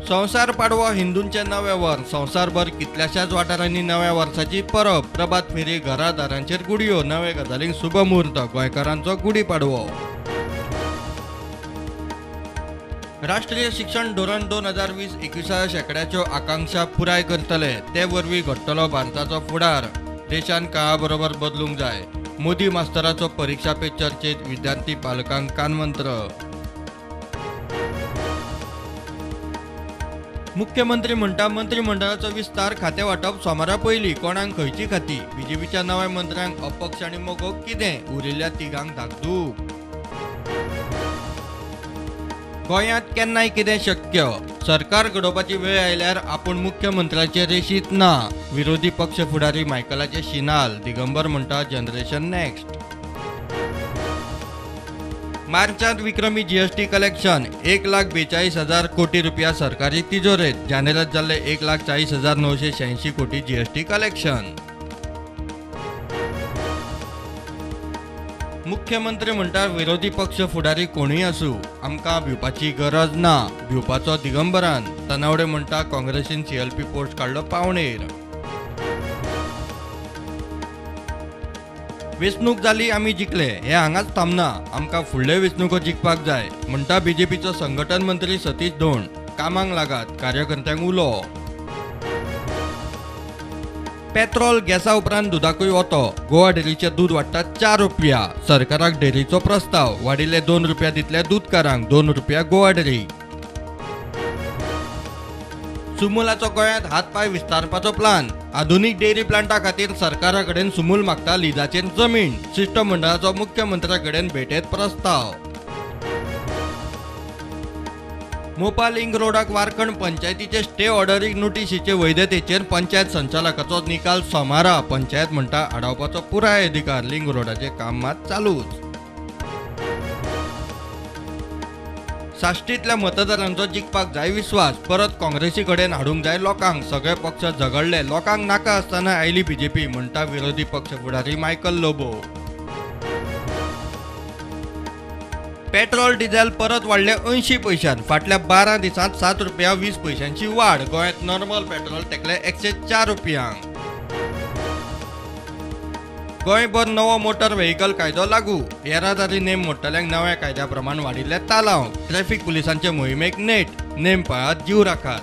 संवसार पाडवो हिंदूंचे नवें वर्स. संवसारभर कितल्याशाच वाठारांनी नव्या वर्साची परब. प्रभात फेरी, घरादारांचेर गुडयो, नवे गजालींक शुभ मुहूर्त. गोंयकारांचो गुडी पाडवो. राष्ट्रीय शिक्षण धोरण 2020 21व्या शेंकड्याच्यो आकांक्षा पुराय करतले, ते वरवीं घडटलो भारताचो फुडार. देशान काळा बरोबर बदलूंक जाय. मोदी मास्तराचो परिक्षा पे चर्चेत विद्यार्थी पालकांक कानमंत्र. मुख्यमंत्री म्हणटा मंत्रिमंडळाचो विस्तार, खातें वांटप सोमारा पयलीं. कोणाक खंयची खाती? बीजेपीच्या नव्या मंत्र्यांक अपक्ष आनी मगो कितें? उरिल्ल्या तिगांक धाकधूक. गोंयांत केन्नाय कितें शक्य. सरकार घडोवपाची वेळ आयल्यार आपूण मुख्यमंत्र्याचे रेशीत ना. विरोधी पक्ष फुडारी मायकलाचे शिनाल. दिगंबर म्हणटा जनरेशन नेक्स्ट. मार्चांत विक्रमी जीएसटी कलेक्शन, 1,42,000 कोटी रुपया सरकारी तिजोरेत. जानेरात जाल्ले 1,40,986 कोटी जीएसटी कलेक्शन. मुख्यमंत्री म्हणटा विरोधी पक्ष फुडारी कोणूय आसूं, आमकां भिवपाची गरज ना. भिवपाचो दिगंबरान. तनावडे म्हणटा काँग्रेसीन सीएलपी पोस्ट काडलो पावणेर. वेंचणूक जाली, आमी जिखले, हे हांगाच थांबना, आमकां फुडल्यो वेंचणुको जिखपाक जाय, म्हणटा बीजेपीचो संघटन मंत्री सतीश धोंड. कामाक लागात, कार्यकर्त्यांक उलो. पेट्रोल गॅसा उपरांत दुदाकूय वतो. गोवा डेअरीचें दूद वाडटा 4 रुपया. सरकाराक डेअरीचो प्रस्ताव. वाडिल्ले 2 रुपया दितले दूदकारांक, 2 रुपया गोवा डेअरी. सुमुलाचो गोंयांत हात पांय विस्तारपाचो प्लान. आधुनीक डेअरी प्लांटा खातीर सरकारा कडेन सुमूल मागता लिजाचेर जमीन. शिश्टमंडळाचो मुख्यमंत्र्या कडेन भेटेत प्रस्ताव. मोपा लिंक रोडाक वारखंड पंचायतीचे स्टे ऑर्डरीक नोटिशीचे वैधतेचेर पंचायत संचालकाचो निकाल सोमारा. पंचायत म्हणटा आडावपाचो पुराय अधिकार. लिंक रोडाचें काम मात चालूच. साश्टींतल्या मतदारांचो जिखपाक जाय विस्वास. परत काँग्रेसी कडेन हाडूंक जाय लोकांक. सगळे पक्ष झगडले, लोकांक नाका आसतना आयली बीजेपी, म्हणटा विरोधी पक्ष फुडारी मायकल लोबो. पेट्रोल डिझेल परत वाडले 80 पयशान. फाटल्या 12 दिसांत 7 रुपया 20 पयशांची वाड. गोंयांत नॉर्मल पेट्रोल तेकले 104 रुपयांक. गोंयभर नवो मोटर व्हेकल कायदो लागू. येरादारी नेम मोडटल्यांक नव्या कायद्या प्रमाण वाडिल्ले तालांव. ट्रॅफिक पुलिसांचे मोहिमेक नेट. नेम पाळात, जीव राखात.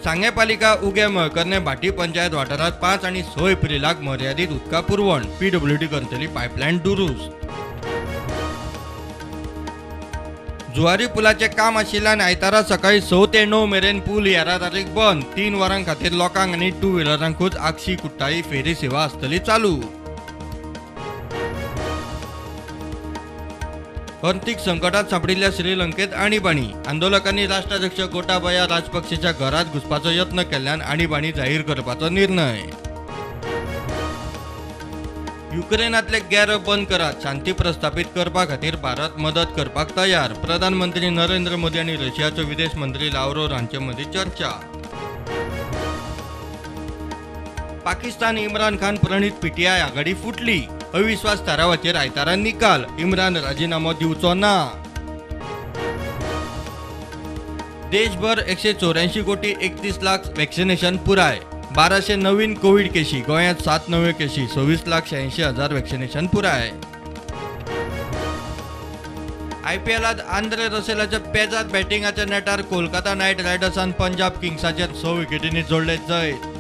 सांगें पालिका उगें मळकर्णे भाटी पंचायत वाठारांत 5 आनी 6 एप्रिलाक मर्यादीत उदका पुरवण. पीडब्ल्यूडी करतली पायपलायन दुरुस्त. जुवारी पुलाचें काम आशिल्ल्यान आयतारा सकाळी 6 ते 9 मेरेन पूल येरादारीक बंद. 3 वरां खातीर लोकांक आनी टू व्हिलरांकूच आगशी कुट्टाई फेरी सेवा आसतली चालू. अर्थीक संकटात सांपडिल्ल्या श्रीलंकेत आणीबाणी. आंदोलकांनी राष्ट्राध्यक्ष गोटाबाया राजपक्षेच्या घरात घुसपाचो यत्न केल्ल्यान आणीबाणी जाहीर करपाचो निर्णय. युक्रेनातले गॅर बंद करात, शांती प्रस्थापित करपा खातीर भारत मदत करपाक तयार. प्रधानमंत्री नरेंद्र मोदी आनी रशियाचो विदेश मंत्री लाव्रोव हांचे मदीं चर्चा. पाकिस्तान इम्रान खान प्रणीत पीटीआय आघाडी फुटली. अविश्वास थारावाचेर आयतारा निकाल. इम्रान राजीनामो दिवचो ना. देशभर 184 कोटी 31 लाख वॅक्सिनेशन पुराय. 1200 नवीन कोविड केशी. गोंयांत 7 नव्यो केशी. 26,86,000 वॅक्सिनेशन पुराय. आयपीएलात आंद्रे रसेलाच्या पेजात बॅटिंगाच्या नेटार कोलकाता नायट रायडर्सान पंजाब किंग्साचेर 6 विकेटींनी जोडले जैत.